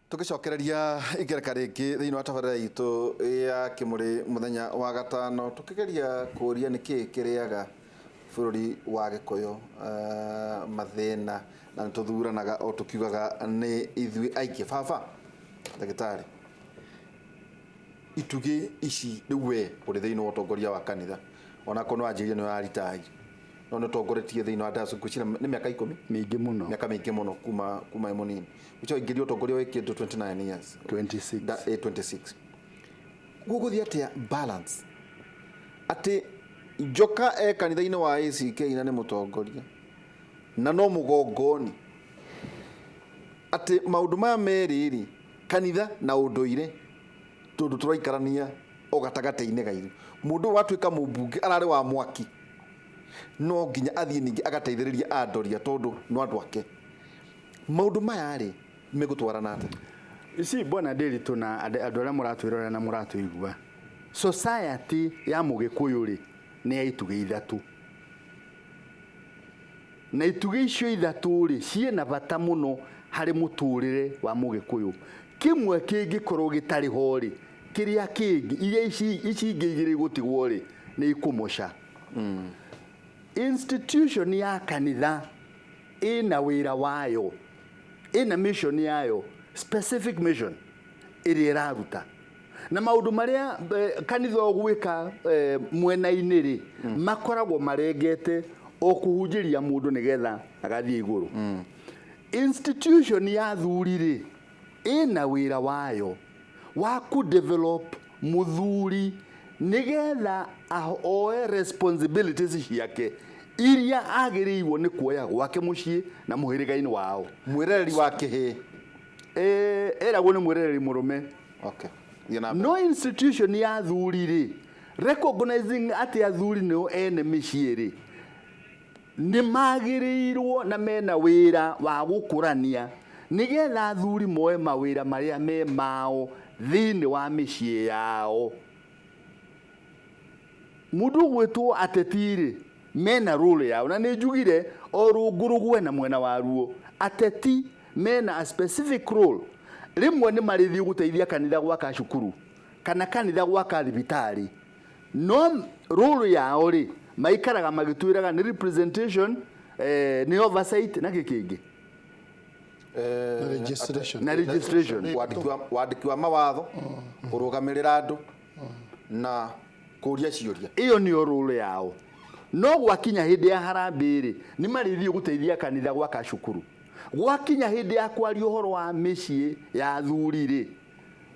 Tũgĩcokereria igereka rĩngĩ thĩinĩ wa tabarĩra itũ ya Kĩmũrĩ mũthenya wa gatano, tũkĩgeria kũũria nĩkĩĩ kĩrĩaga bũrũri wa Gĩkũyũ, mathĩna, na nĩ tũthuranaga o tũkiugaga nĩ ithuĩ aingĩ. Baba ndagĩtarĩ, itugĩ ici rĩu we ũrĩ thĩinĩ wa ũtongoria wa kanitha, onakorwo nĩ wanjĩrire nĩ ũraritai, no nĩ ũtongoretie thĩinĩ wa diocese ngwĩciria nĩ mĩaka 10. Mĩingĩ mũno. Mĩaka mĩingĩ mũno kuma wĩ mũnini. Ũcio waingĩrio ũtongoria wĩ kĩndũ 29 years. 26. Da, 26. Gũgũthiĩ atĩa balance atĩ Njoka e kanitha-inĩ wa ACK na nĩ mũtongoria na no mũgongoni, atĩ maũndũ maya merĩ rĩ, kanitha na ũndũire, tondũ tũraikarania o gatagatĩ-inĩ gaitũ. Mũndũ ũyũ watuĩka mũmbunge ararĩ wa mwaki, no nginya athiĩ ningĩ agateithĩrĩria andoria tondũ no andũ ake. Maũndũ maya rĩ, megũtwarana atĩa? Ici bwana Ndiritu na andũ arĩa mũratwĩrorera na mũratũigua, society ya Mũgĩkũyũ rĩ, nĩ ya itugĩ ithatũ, na itugĩ icio ithatũ rĩ, ciĩna bata mũno harĩ mũtũrĩre wa Mũgĩkũyũ. Kĩmwe kĩngĩkorwo gĩtarĩ ho rĩ, kĩrĩa kĩngĩ, iria ici ingĩ igĩrĩ igũtigwo rĩ, nĩ ikũmoca. Institution ya kanitha ĩna wĩra wayo, ĩna mission yayo, specific mission ĩrĩa ĩraruta, na maũndũ marĩa kanitha ũgwĩka mwena-inĩ rĩ, makoragwo marengete o kũhunjĩria mũndũ nĩgetha agathiĩ igũrũ. Institution ya athuri rĩ, ĩna wĩra wayo wa kũ develop mũthuri nĩgetha oe responsibilities ciake iria agĩrĩirwo nĩ kuoya gwake mũciĩ na mũhĩrĩga-inĩ wao. Mwĩrereri wa kĩhĩĩ. Eragwo nĩ mwĩrereri mũrũme. Okay. Thiĩ na mbere. No institution ya athuri rĩ, recognizing atĩ athuri nĩo ene mĩciĩ rĩ, nĩ magĩrĩirwo na mena wĩra wa gũkũrania nĩgetha athuri moe mawĩra marĩa me mao thĩinĩ wa mĩciĩ yao. Mũndũ ũgwĩtwo ateti rĩ, mena role yao, na nĩ njugire o rũngũ rũgwe na mwena waruo. Ateti mena a specific role. Rĩmwe nĩ marĩthiĩ gũteithia kanitha gwaka cukuru kana kanitha gwaka thibitarĩ, no role yao rĩ, maikaraga magĩtwĩraga nĩ representation, nĩ oversight na kĩ kĩngĩ. Na registration. Na registration. Wandĩki wa mawatho, kũrũgamĩrĩra andũ na kũria ciũria. Ĩyo nĩyo role yao. No gwakinya hĩndĩ ya harambee rĩ, nĩ marĩthiĩ gũteithia kanitha gwaka cukuru. Gwakinya hĩndĩ ya kwaria ũhoro wa mĩciĩ ya athuri rĩ,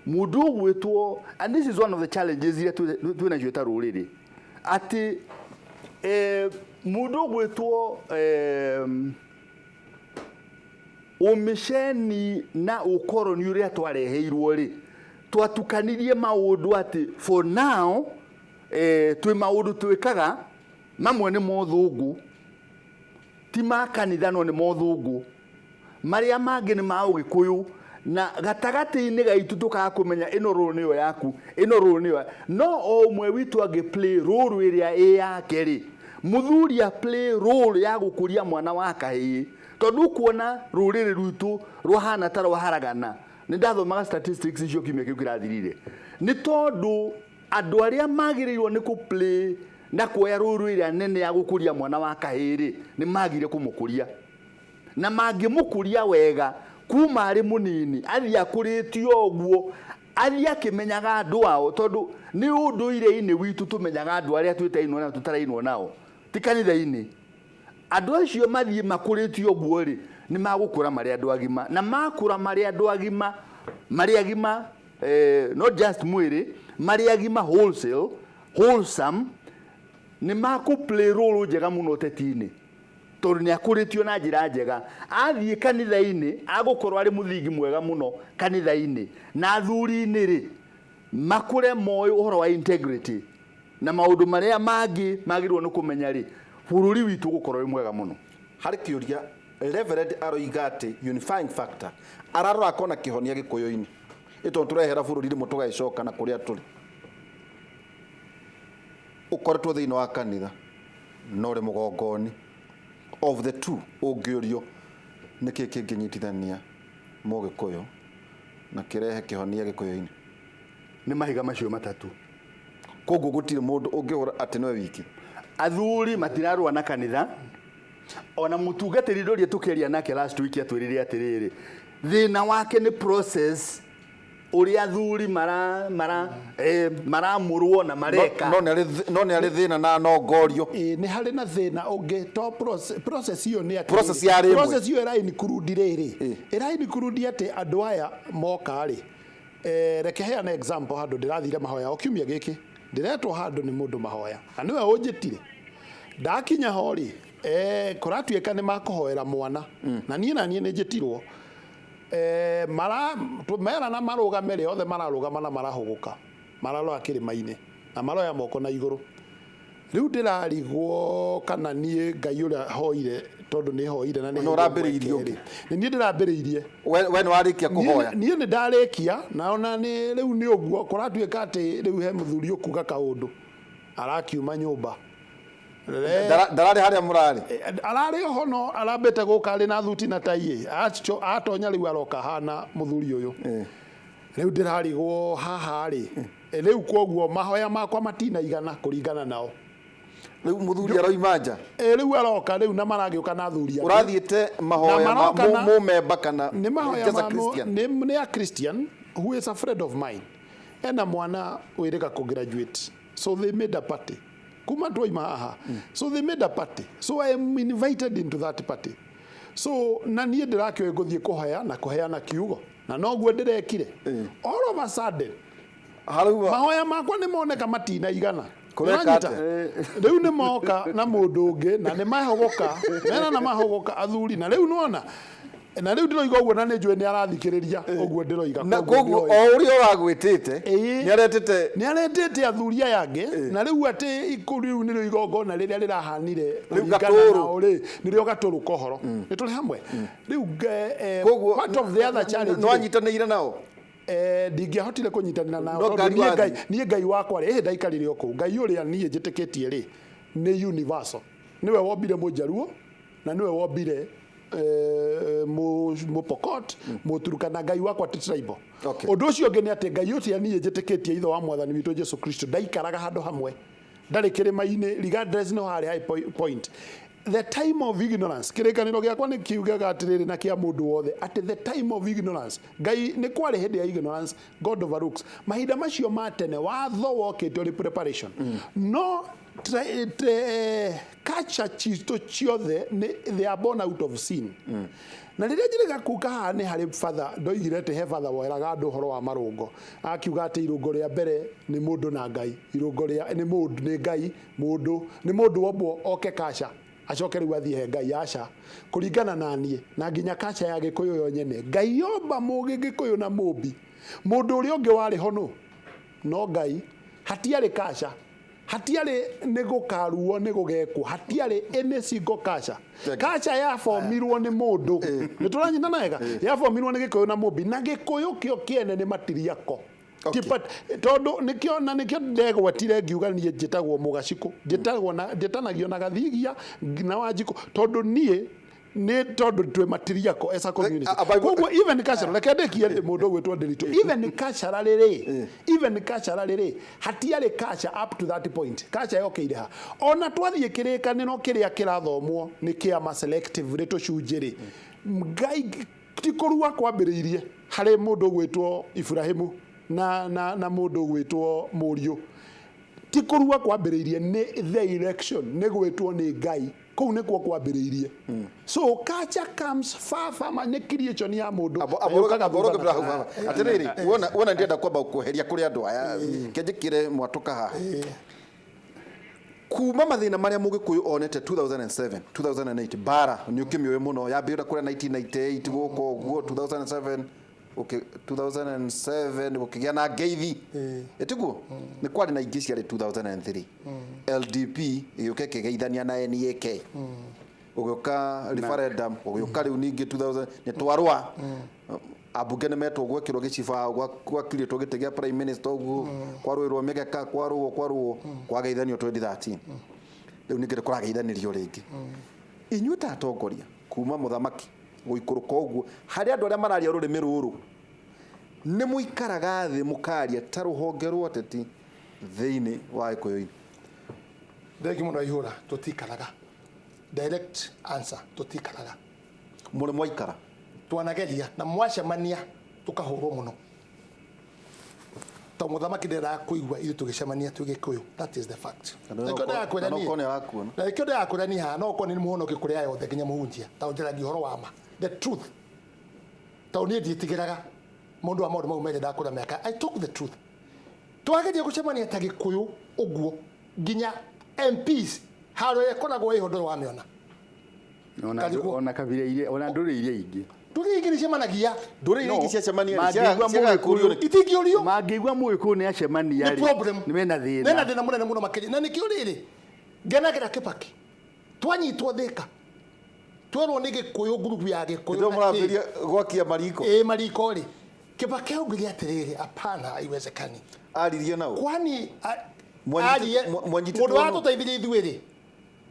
mũndũ ũgwĩtwo, and this is one of the challenges iria twĩ nacio ta rũrĩrĩ, atĩ mũndũ ũgwĩtwo ũmĩceni na ũkoroni ũrĩa twareheirwo rĩ, twatukanirie maũndũ atĩ for now, twĩ maũndũ twĩkaga mamwe nĩ mothũngũ, ti ma kanitha no nĩ mothũngũ, marĩa mangĩ nĩ ma ũgĩkũyũ, na gatagatĩ-inĩ gaitũ tũkaga kũmenya ĩno role nĩyo yaku, ĩno role nĩyo, no o ũmwe witũ angĩ play role ĩrĩa ĩ yake rĩ, mũthuri a play role ya gũkũria mwana wa kahĩĩ, tondũ ũkuona rũrĩrĩ rwitũ rwahana ta rwaharagana. Nĩ ndathomaga statistics icio kiumia kĩu kĩrathirire, nĩ tondũ andũ arĩa magĩrĩirwo nĩ kũ play na kuoya role ĩrĩa nene ya gũkũria mwana wa kahĩĩ rĩ, nĩ magire kũmũkũria. Na mangĩmũkũria wega kuma arĩ mũnini, athiĩ akũrĩtio ũguo, athiĩ akĩmenyaga andũ ao, tondũ nĩ ũndũire-inĩ witũ tũmenyaga andũ arĩa twĩtainwo nao tũtarainwo nao, ti kanitha-inĩ. Andũ acio mathiĩ makũrĩtio ũguo rĩ, nĩ magũkũra marĩ andũ agima, na makũra marĩ andũ agima, marĩ agima, not just mwĩrĩ, marĩ agima wholesale, wholesome, nĩ makũ play role njega mũno ũteti-inĩ, tondũ nĩ akũrĩtio na njĩra njega. Athiĩ kanitha-inĩ agũkorwo arĩ mũthingi mwega mũno kanitha-inĩ, na athuri-inĩ rĩ, makũre moĩ ũhoro wa integrity na maũndũ marĩa mangĩ magĩrĩirwo nĩ kũmenya rĩ, bũrũri witũ ũgũkorwo wĩ mwega mũno. Harĩ kĩũria Reverend aroiga atĩ unifying factor ararora akona kĩhonia gĩkũyũ-inĩ, ĩ tondũ tũrehera bũrũri rĩmwe tũgagĩcoka na kũrĩa tũrĩ. Ũkoretwo thĩinĩ wa kanitha na ũrĩ mũgongoni, of the two ũngĩũrio nĩkĩ kĩngĩnyitithania mũgĩkũyũ Na kĩrehe kĩhonia gĩkũyũ-inĩ. Nĩ mahiga macio matatũ. Koguo gũtirĩ mũndũ ũngĩhũra atĩ nĩwe wiki. Athuri matirarũa na kanitha, ona mũtungatĩri ndũria tũkĩaria nake last week atwĩrire atĩrĩrĩ, thĩna wake nĩ process ũrĩa athuri mara mara maramũrwo na mareka. No nĩ arĩ thĩna na nongorio. Nĩ harĩ na thĩna ũngĩ to process ĩyo nĩ atĩ Process yarĩ ĩmwe. Process ĩyo ĩra include rĩrĩ, ĩra include atĩ andũ aya moka rĩ, reke heane example handũ ndĩrathire mahoya o kiumia gĩkĩ, ndĩretwo handũ nĩ mũndũ mahoya na nĩwe ũnjĩtire. Ndakinya ho rĩ, kũratuĩka nĩ makũhoera mwana, na niĩ nĩ njĩtirwo. Mera na marũgame rĩ, othe mararũgama na marahũgũka, mararora kĩrĩma-inĩ na maroya moko na igũrũ. Rĩu ndĩrarigwo kana niĩ Ngai ũrĩa hoire, tondũ nĩ hoire na nĩ No ũrambĩrĩirie ũngĩ. Nĩ niĩ ndĩrambĩrĩirie. We nĩ warĩkia kũhoya? Niĩ nĩ ndarĩkia, na ona nĩ rĩu nĩ ũguo kũratuĩka atĩ rĩu he mũthuri ũkuga kaũndũ arakiuma nyũmba. Ndararĩ harĩa mũrarĩ? Ararĩ oho no arambĩte gũka arĩ na thuti na tai. Atonya rĩu aroka hana mũthuri ũyũ. Rĩu ndĩrarigwo haha rĩ. Rĩu kwoguo mahoya makwa matinaigana kũringana nao. Rĩu mũthuri aroima nja? Rĩu aroka rĩu na maragĩũka na athuri angĩ. Ũrathiĩte mahoya mũmemba kana nĩ mahoya nĩ a Christian who is a friend of mine. Ena mwana wĩrĩga kũ-graduate. So they made a party. Kuma twaima haha. So they made a party. So I am invited into that party. So na niĩ ndĩrakĩoĩ ngũthiĩ kũhoya na kũheana kiugo. Na noguo ndĩrekire. All of a sudden mahoya makwa nĩ moneka matinaigana. Rĩu nĩ moka na mũndũ ũngĩ na nĩ mahogoka. Mena na mahogoka athuri na rĩu nĩwona. Na rĩu ndĩroiga ũguo na nĩ njũĩ nĩ arathikĩrĩria ũguo ndĩroiga. Na koguo o ũrĩa ũragwĩtĩte nĩ aretĩte athuri aya angĩ, na rĩu atĩ rĩu nĩrĩo igongona rĩrĩa rĩrahanire kũringana nao rĩ, nĩrĩo gatũrũ kohoro. Nĩ tũrĩ hamwe. Rĩu part of the other challenge. Nĩ wanyitanĩire nao? Ndingĩahotire kũnyitanĩra nao tondũ niĩ Ngai wakwa rĩ, ndaikarire o kũu. Ngai ũrĩa niĩ njĩtĩkĩtie rĩ nĩ universal. Nĩwe wombire Mũjaruo na nĩwe wombire Mũpokot, Mũturukana. Ngai wakwa ti tribal. Ũndũ ũcio ũngĩ nĩ atĩ Ngai ũcio niĩ njĩtĩkĩtie ithe wa mwathani witũ Jesu Kristo ndaikaraga handũ hamwe, ndarĩ kĩrĩma-inĩ, regardless no harĩ high point. The time of ignorance, kĩrĩkanĩro gĩakwa nĩ kiugaga atĩrĩrĩ na kĩa mũndũ wothe atĩ the time of ignorance, Ngai nĩ kwarĩ hĩndĩ ya ignorance, God overlooks. Mahinda macio ma tene watho wokĩte ũrĩ preparation. No culture citũ ciothe they are born out of sin. Na rĩrĩa njĩrĩga kuka haha nĩ harĩ father ndoigire atĩ he father woeraga andũ ũhoro wa marũngo, akiuga atĩ irũngo rĩa mbere nĩ mũndũ na Ngai, irũngo rĩa nĩ mũndũ nĩ Ngai, mũndũ nĩ mũndũ wombwo oke kaca acoke rĩu athiĩ he Ngai. Aca, kũringana na niĩ na nginya kaca ya Gĩkũyũ yo nyene, Ngai yomba Mũgĩkũyũ na mũmbi, mũndũ ũrĩa ũngĩ warĩ ho no Ngai. Hatiarĩ kaca, hatiarĩ nĩ gũkaruo nĩ gũgekwo, hatiarĩ any single kaca. Kaca yabomirwo nĩ mũndũ, nĩ tũranyitana wega, yabomirwo nĩ Gĩkũyũ na mũmbi, na Gĩkũyũ kĩo kĩene nĩ matiriako. Tondũ nĩkĩo na nĩkĩo ndegwetire ngiuga niĩ njĩtagwo Mũgacikũ, njĩtagwo na njĩtanagio na Gathigia na Wanjikũ, tondũ niĩ nĩ tondũ twĩ matiriako as a community. Koguo even cultural, reke ndĩkie mũndũ ũgwĩtwo Ndiritu, even cultural rĩ, even cultural rĩ, hatiarĩ culture up to that point. Culture yokĩire ha? Ona twathiĩ kĩrĩkanĩro kĩrĩa kĩrathomwo nĩ kĩama selective rĩ tũcunjĩ rĩ, Ngai ti kũrua kwambĩrĩirie harĩ mũndũ ũgwĩtwo Ibrahimu na mũndũ ũgwĩtwo Mũriũ. Ti kũrua kwambĩrĩirie, nĩ the election, nĩ gwĩtwo nĩ Ngai. Kũu nĩkuo kwambĩrĩirie. So culture comes far far, nĩ creation ya mũndũ. Atĩrĩrĩ, wona ndĩrenda kwamba kweheria kũrĩ andũ aya, kĩnjĩkĩre mwatũka haha. Kuma mathĩna marĩa Mũgĩkũyũ onete 2007, 2008, bara nĩ ũkĩmĩũĩ mũno, yambĩrĩria kũrĩa 1998 gũkũ ũguo, 2007 2007 gũkĩgĩa na ngeithi. Ĩtiguo? Nĩ kwarĩ na ingĩ ciarĩ 2003. LDP ĩgĩũka ĩkĩgeithania na NEAK. Gũgĩũka referendum, gũgĩũka rĩu ningĩ 2000 nĩ twarũa. Ambunge nĩ metwo gwekĩrwo gĩcibaũ, gwakirĩtwo gĩtĩ gĩa prime minister ũguo, kwarũĩrwo mĩgeka, kwarũo kwageithanio 2013. Rĩu ningĩ nĩ kũrageithanĩrio rĩngĩ. Inyuĩ ta atongoria kuma mũthamaki gũikũrũka ũguo harĩ andũ arĩa mararia rũrĩmĩ rũrũ, Nĩ mũikaraga thĩ mũkaria ta rũhonge rwa ũteti thĩinĩ wa Gĩkũyũ-inĩ? Thengi mũno Ihũra, tũtikaraga. Direct answer, tũtikaraga. Mũrĩ mwaikara? Twanageria na mwacemania tũkahũrwo mũno. To mũthamaki ndendaga kũigua ithuĩ tũgĩcemania twĩ Gĩkũyũ. That is the fact. Na Na nĩkĩo ndĩrakwĩra no niĩ. ũkorwo nĩ arakuona. Na nĩkĩo ndĩrakwĩra niĩ haha, no ũkorwo nĩ mũhonoki kũrĩ aya othe nginya mũhunjia. Ta ũnjaragia ũhoro wa ma. The truth. Tondũ niĩ ndiĩtigĩraga mũndũ wa maũndũ mau merĩ ndakũra mĩaka. I talk the truth. Twageria gũcemania ta Gĩkũyũ ũguo nginya MPs haro ĩkoragwo ĩho ndũrĩ wamĩona. Karigwo. Ona kabira iria ona ndũrĩ iria ingĩ. Ndũrĩ ingĩ nĩcemanagia. Ndũrĩrĩ No, ingĩ ciacemania rĩ, mangĩigua ciagaga kũũrio Mũgĩkũyũ- nĩkĩ? Itingĩũrio. Mangĩigua Mũgĩkũyũ nĩ acemania Nĩ rĩ, problem. nĩ mena thĩna. Mena thĩna mũnene mũno makĩria. Na nĩkĩo rĩrĩ ngenagĩra Kĩbakĩ. Twanyitwo Thĩka. Twerwo nĩ Gĩkũyũ ngurubu ya Gĩkũyũ. Hĩndĩ ĩyo na kĩ. mũrambĩrĩria gwakia mariko. Ĩ mariko rĩ. Kĩbakĩ augire atĩrĩrĩ, hapana, haiwezekani. Aririe nao. Kwani Mwanyitĩ- arie mwanyitĩtwo mũndũ nũ? watũteithirie ithuĩ rĩ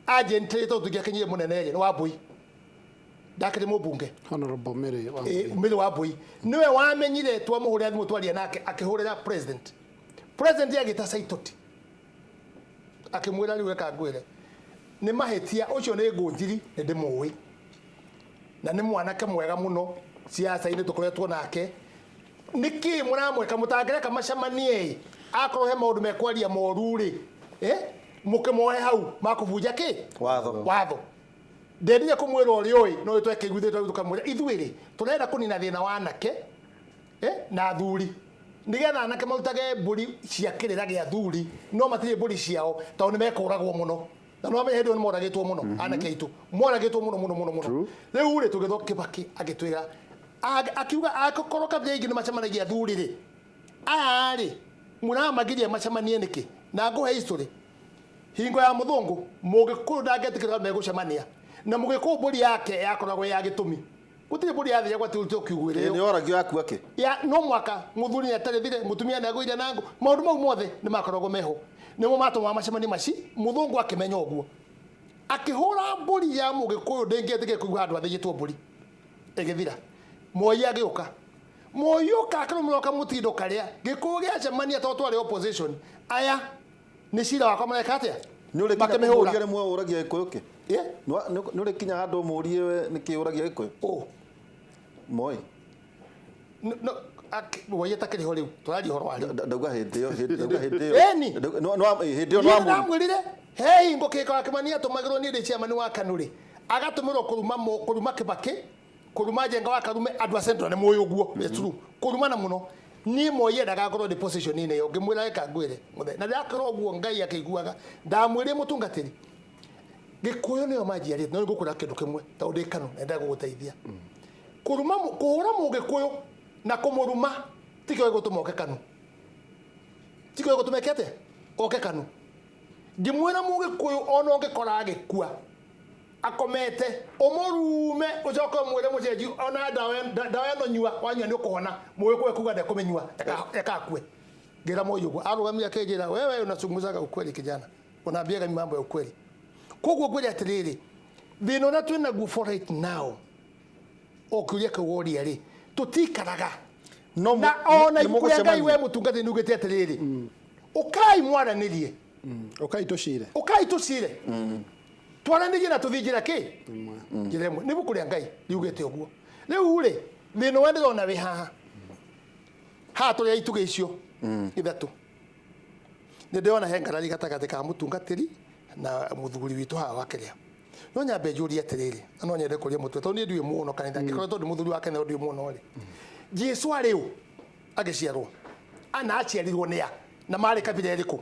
agent rĩ tondũ tũngĩakinyire mũnene rĩ nĩ Wambui. Ndakĩrĩ mũmbunge. Honorable Mary Wambui. Mary Wambui niwe wamenyire twamũhũrĩra thimũ twaria nake akĩhũrĩra president. President agĩta Saitoti akĩmwĩra rĩu reka ngwĩre nĩ mahĩtia ũcio nĩ ngũnjiri nĩ ndĩmũĩ na nĩ mwanake mwega mũno siasa-inĩ tũkoretwo nake nĩkĩ mũramwĩka mũtangĩreka macemanie akorwo he maũndũ mekwaria moru rĩ mũkĩmohe hau makũbunja kĩ Watho. Watho. Ndendire kũmwĩra ũrĩa ũĩ no twekĩiguithĩte tũkamwĩra ithuĩ rĩ tũrenda kũnina thĩna wa anake na athuri nĩgetha anake marutage mbũri cia kĩrĩra gĩa athuri no matirĩ mbũri ciao tondũ nĩ mekũragwo mũno na no amenye hĩndĩ ĩyo nĩ moragĩtwo mũno anake aitũ moragĩtwo mũno mũno mũno mũno rĩu rĩ tũgĩthwo Kĩbakĩ agĩtwĩra akiuga angĩkorwo kabira ingĩ nĩ macemanagia athuri rĩ aya rĩ mũramagiria macemanie nĩkĩ na ngũhe history hingo ya mũthũngũ mũgĩkũyũ ndangĩetĩkĩra megũcemania na mũgĩkũyũ mbũri yake yakoragwo ya gĩtũmi gũtirĩ mbũri yathĩagwo atĩ ũrute ũkiugwĩrĩo Ĩ, nĩ oragio yakua kĩ? Ya no mwaka mũthuri nĩ atarĩthire mũtumia nĩ agũire na ngũ maũndũ mau mothe nĩ makoragwo meho nĩmo matũmaga macemanie maci mũthũngũ akĩmenya ũguo akĩhũra mbũri ya mũgĩkũyũ ndĩngĩetĩkĩra kũigua handũ athĩnjĩtwo mbũri ĩgĩthira Moi agĩũka Moi ũka akĩrũmĩrĩrwo kamũtindo karĩa gĩkũyũ gĩacemania tondũ twarĩ opposition aya nĩ cira wakwa mareka atĩa Nĩ ũrĩ kinya makĩmĩhũra kũmũria rĩmwe ũragia Gĩkũyũ kĩ? Ĩ? Nĩ ũrĩ kinya handũ ũmũrie we nĩkĩ ũragia Gĩkũyũ? Ũ. Moi. No, Moi atakĩrĩ ho rĩu tũraria ũhoro wa rĩu Ndauga hĩndĩ ĩyo, ndauga hĩndĩ ĩyo. Ĩni. Hĩndĩ ĩyo Niĩ nĩ wamũria. ndamwĩrire he hingo kĩko wa Kĩmani atũmagĩrwo niĩ ndĩ chairman wa KANU rĩ agatũmĩrwo kũruma kũruma Kĩbakĩ kũruma Njenga wa Karume andũ a Central nĩ mũĩ ũguo it's true kũrumana mũno niĩ Moi endaga ngorwo ndĩ position-inĩ ĩyo ngĩmwĩra reka ngwĩre mũthee na ndakorwo ũguo Ngai akĩiguaga ndamwĩrire mũtungatĩri Gĩkũyũ nĩyo manjiarĩte no nĩngũkwĩra kĩndũ kĩmwe tondũ ndĩ KANU na ndendaga gũgũteithia kũruma kũhũra mũgĩkũyũ na kũmũruma tikĩo gĩgũtũma oke KANU tikĩo gĩgũtũma eke atĩa oke KANU ngĩmwĩra mũgĩkũyũ ona ũngĩkora agĩkua akomete ũmũrume ũcoke ũmwĩre mũcenji ona ndawa ĩno nyua wanyua nĩ ũkũhona mũgĩkũyũ ekuga ndekũmĩnyua reka akue ngĩra Moi ũguo arũgamire akĩnjĩra wewe unazungumzaga ukweli kijana unaambiaga mambo ya ukweli koguo ngwĩre atĩrĩrĩ thĩna ũrĩa twĩ naguo for right now o kĩũria kĩu woria rĩ tũtikaraga No na ona nĩ ibuku rĩa Ngai mũgũcemania. we mũtungatĩri nĩugĩte atĩrĩrĩ ũkai mwaranĩrie Ũkai tũcire. Ũkai tũcire twaranĩrie na tũthiĩ njĩra kĩ njĩra ĩmwe nĩ ibuku rĩa Ngai riugĩte ũguo rĩu rĩ thĩna ũrĩa ndĩrona wĩ haha haha tũrĩ a itugĩ icio ithatũ nĩ ndĩrona he ngarari gatagatĩ ka mũtungatĩri na mũthuri witũ haha wa kĩrĩa no nyambe njũrie atĩrĩrĩ na no nyende kũria mũtwe tondũ niĩ ndiũĩ mũno kanitha angĩkorwo tondũ mũthuri wa kanitha ndiũĩ mũno rĩ Jesu arĩ ũ agĩciarwo ana aciarirwo nĩ a na marĩ kabira ĩrĩkũ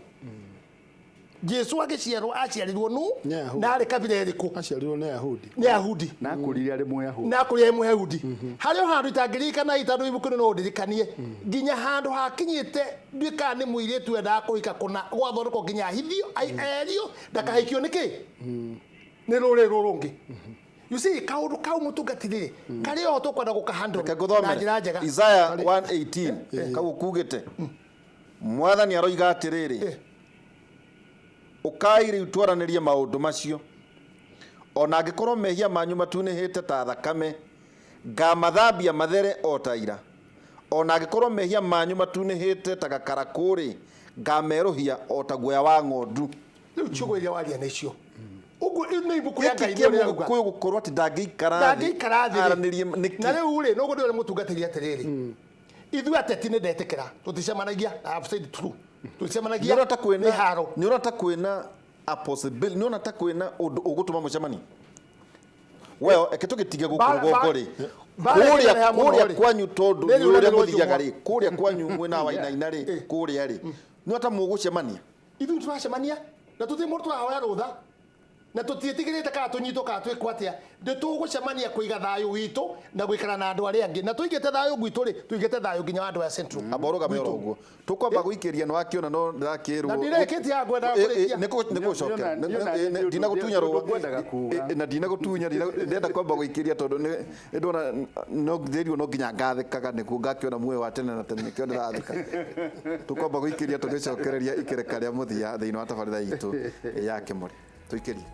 Jesu agĩciarwo aciarirwo nũ Nĩ Ayahudi. na arĩ kabira ĩrĩkũ Aciarirwo nĩ Ayahudi. Nĩ Ayahudi. Na akũrire arĩ Mũyahudi. Na akũrire Mũyahudi harĩ o handũ itangĩririkana itandũ ibuku-inĩ no ũndirikanie nginya handũ hakinyĩte nduĩkaga nĩ mũirĩtu wendaga kũhika kũna gwathondekwo nginya ahithio erio ndakahikio nĩkĩ nĩ rũrĩrĩ rũrũ rũngĩ you see kaũndũ kau mũtungatĩri karĩ oho tũkwenda gũkahandle Reke na ngũthomere. njĩra njega Isaya 1:18 kau kugĩte mwathani aroiga atĩrĩrĩ ũkai rĩu twaranĩrie maũndũ macio ona angĩkorwo mehia manyu matunĩhĩte ta thakame ngamathambia mathere o ta ira Ona angĩkorwo mehia manyu matunĩhĩte ta gakarakũ rĩ, ngamerũhia o ta guoya wa ng'ondu. Rĩu ciugo iria waria nĩcio ũguo nĩ ibuku rĩa Gĩkĩ Ngai kĩa nĩ rĩrauga. Mũgĩkũyũ gũkorwo atĩ ndangĩikara thĩ Ndangĩikara thĩ rĩ. aranĩrie nĩkĩ? Na rĩu rĩ, noguo ndĩrona mũtungatĩri atĩrĩrĩ, ithuĩ ateti nĩ ndetĩkĩra tũticemanagia. I have said true, tũticemanagia. Nĩ ũrona ta kwĩna Nĩ haro. Nĩ ũrona ta kwĩna a possibility, nĩ ũrona ta kwĩna ũndũ ũgũtũma mũcemanie? Well, eke tũgĩtige gũkũ rũgongo rĩ, Bara kũrĩa ĩkĩneneha mũno kũrĩa rĩ. kwanyu, tondũ Nĩ nĩ ũrĩa riũa mũthiaga rĩrĩ rĩ, kũrĩa kwanyu mwena wa Wainaina rĩ, kũrĩa rĩ, nĩ ta mũgũcemania? Ithuĩ tũracemania na tũtirĩ mũndũ tũrahoya rũtha na tũtiĩtigĩrĩte kana tũnyitwo kana twĩkwo atĩa. Nĩ tũgũcemania kũiga thayũ witũ na gũikara na andũ arĩa angĩ, na tũigĩte thayũ gwitũ rĩ, tũigĩte thayũ nginya wa andũ aya Central. Amba ũrũgame oro ũguo, tũkwamba gũikĩria, nĩ wakĩona no ndĩrakĩrwo. Na ndirĩkĩtie haha, ngwendaga kũrĩkia. Nĩ gũcokera. Niĩ ona Ndinagũtunya ũndũ rũa ngwendaga kuuga. Na ndinagũtunya, ndĩrenda kwamba gũikĩria tondũ nĩ ndona no ndĩrirwo no nginya ngathĩkaga nĩguo ngakĩona muoyo wa tene na tene, nĩkĩo ndĩrathĩka. Tũkwamba gũikĩria tũgĩcokereria ikereka rĩa mũthia thĩinĩ wa tabarĩra itũ ya Kĩmũrĩ. Tũikĩrie.